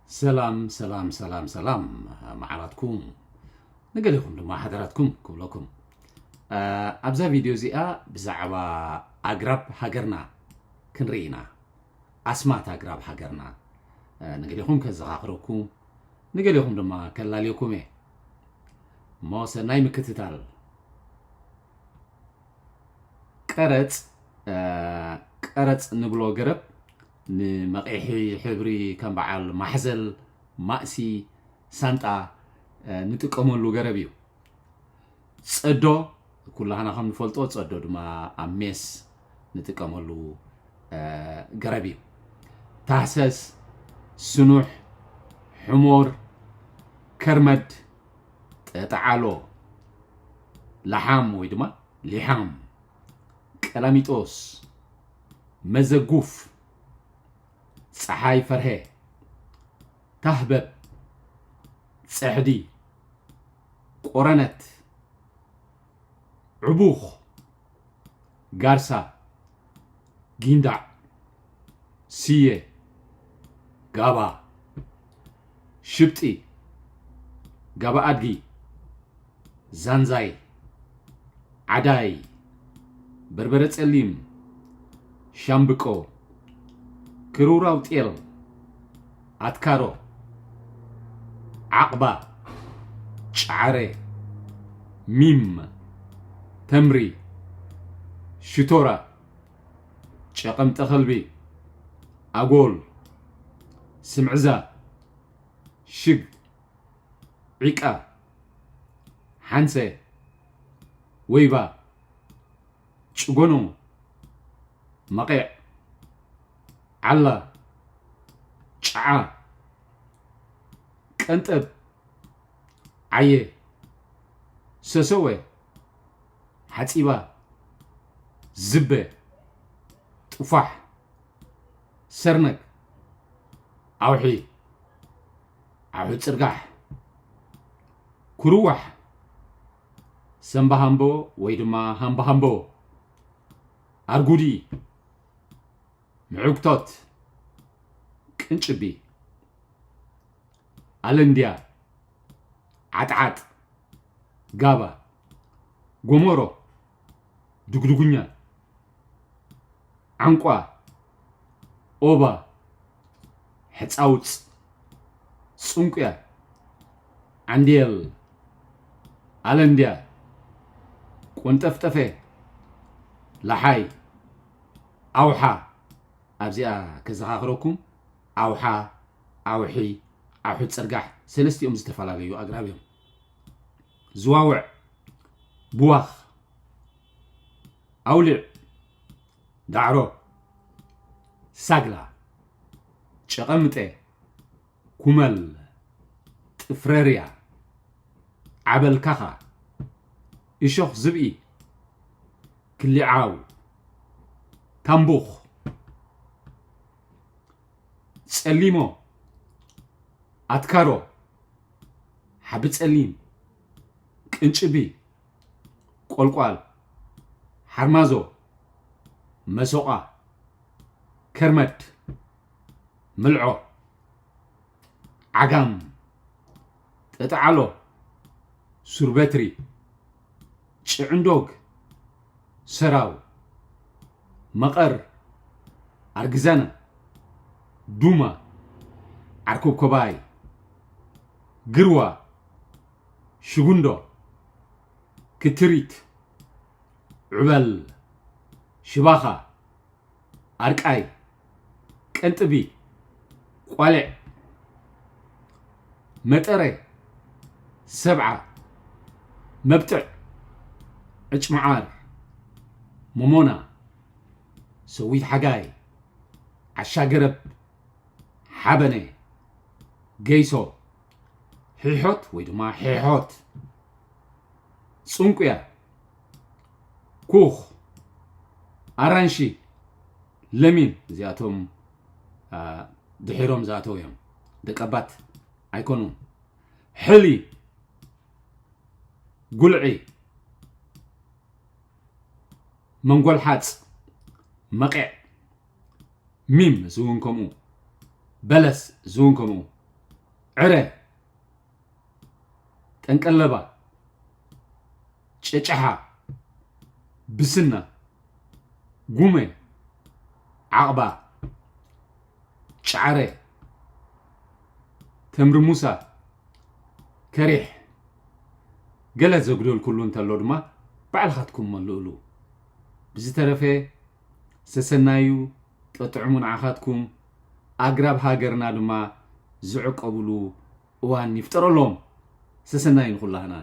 ሰላም ሰላም ሰላም ሰላም፣ መዓራትኩም ንገሌኹም ድማ ሓደራትኩም ክብለኩም። ኣብዛ ቪድዮ እዚኣ ብዛዕባ ኣግራብ ሃገርና ክንርኢ ኢና። ኣስማት ኣግራብ ሃገርና ንገሌኹም ከዘኻኽረኩም፣ ንገሌኹም ድማ ከላልየኩም እየ። እሞ ሰናይ ምክትታል። ቀረፅ ቀረፅ ንብሎ ገረብ ንመቒሒ ሕብሪ ከም በዓል ማሕዘል፣ ማእሲ፣ ሳንጣ ንጥቀመሉ ገረብ እዩ። ፀዶ ኩላህና ከም ንፈልጦ ፀዶ ድማ ኣብ ሜስ ንጥቀመሉ ገረብ እዩ። ታህሰስ፣ ስኑሕ፣ ሕሞር፣ ከርመድ፣ ጠጠዓሎ፣ ለሓም ወይ ድማ ሊሓም፣ ቀላሚጦስ፣ መዘጉፍ፣ ፀሓይ ፈርሄ፣ ታህበብ፣ ፅሕዲ፣ ቆረነት፣ ዕቡኽ፣ ጋርሳ፣ ጊንዳዕ፣ ስየ፣ ጋባ፣ ሽብጢ፣ ጋባ ኣድጊ፣ ዛንዛይ፣ ዓዳይ፣ በርበረ ጸሊም፣ ሻምብቆ፣ ክርውራው ጤል፣ ኣትካሮ፣ ዓቕባ፣ ጫዕረ፣ ሚም፣ ተምሪ፣ ሽቶራ፣ ጨቐምጠ ከልቢ፣ ኣጎል፣ ስምዕዛ፣ ሽግ፣ ዒቃ፣ ሓንሰ፣ ወይባ፣ ጭጎኖ፣ መቒዕ፣ ዓላ፣ ጨዓ፣ ቀንጠብ፣ ዓየ፣ ሰሰወ፣ ሓፂባ፣ ዝበ፣ ጥፋሕ፣ ሰርነግ፣ ኣውሒ፣ ኣውሒ ፅርጋሕ፣ ኩርዋሕ፣ ሰምባሃምቦ ወይ ድማ ሃምባሃምቦ፣ ኣርጉዲ፣ ምዕጉቶት፣ ቅንጭቢ፣ ኣለንድያ፣ ዓጥዓጥ፣ ጋባ፣ ጎሞሮ፣ ድጉድጉኛ፣ ዓንቋ፣ ኦባ፣ ሕፃውፅ፣ ፅንቁያ፣ ዓንዴል፣ ኣለንድያ፣ ቆንጠፍጠፈ፣ ለሓይ፣ ኣውሓ። ኣብዚኣ ከዘኻኽረኩም፣ ኣውሓ፣ ኣውሒ፣ ኣውሒ ፅርጋሕ ሰለስቲኦም ዝተፈላለዩ ኣግራብ እዮም። ዝዋውዕ፣ ብዋኽ፣ ኣውሊዕ፣ ዳዕሮ፣ ሳግላ፣ ጨቐምጠ፣ ኩመል፣ ጥፍረርያ፣ ዓበልካኻ፣ እሾኽ ዝብኢ፣ ክሊዓው፣ ታምቡኽ፣ ጸሊሞ፣ ኣትካሮ፣ ሓቢ ጸሊም፣ ቅንጭቢ፣ ቆልቋል፣ ሓርማዞ፣ መሶቓ፣ ከርመድ፣ ምልዖ፣ ዓጋም፣ ጠጠዓሎ፣ ሱር በትሪ፣ ጭዕንዶግ፣ ሰራው፣ መቐር፣ ኣርግዛና፣ ዱማ፣ ዓርኮብኮባይ፣ ግርዋ፣ ሽጉንዶ፣ ክትሪት፣ ዑበል፣ ሽባኻ፣ ኣርቃይ፣ ቀንጥቢ፣ ቋልዕ፣ መጠረ፣ ሰብዓ፣ መብጥዕ፣ ዕጭ መዓር፣ ሞሞና፣ ሰዊት ሓጋይ፣ ዓሻ ገረብ፣ ሓበነ፣ ገይሶ፣ ሒሖት ወይ ድማ ሒሖት፣ ጽንቁያ፣ ኩኽ፣ ኣራንሺ፣ ለሚን፣ እዚኣቶም ድሒሮም ዝኣተው እዮም። ደቀባት ኣይኮኑን። ሕሊ፣ ጉልዒ፣ መንጎልሓፅ፣ መቒዕ፣ ሚም፣ እዚ እውን ከምኡ፣ በለስ፣ እዚ እውን ከምኡ፣ ዕረ፣ ጠንቀለባ፣ ጨጨሓ፣ ብስና፣ ጉመ፣ ዓቕባ፣ ጫዕረ፣ ተምሪ ሙሳ፣ ከሪሕ፣ ገለ ዘጉደልኩሉ እንተሎ ድማ ባዕልኻትኩም መልእሉ። ብዝተረፈ ሰሰናዩ ጠጥዕሙ ንዓኻትኩም፣ ኣግራብ ሃገርና ድማ ዝዕቀብሉ እዋን ይፍጠረሎም። ሰሰናዩ ንኹላህና።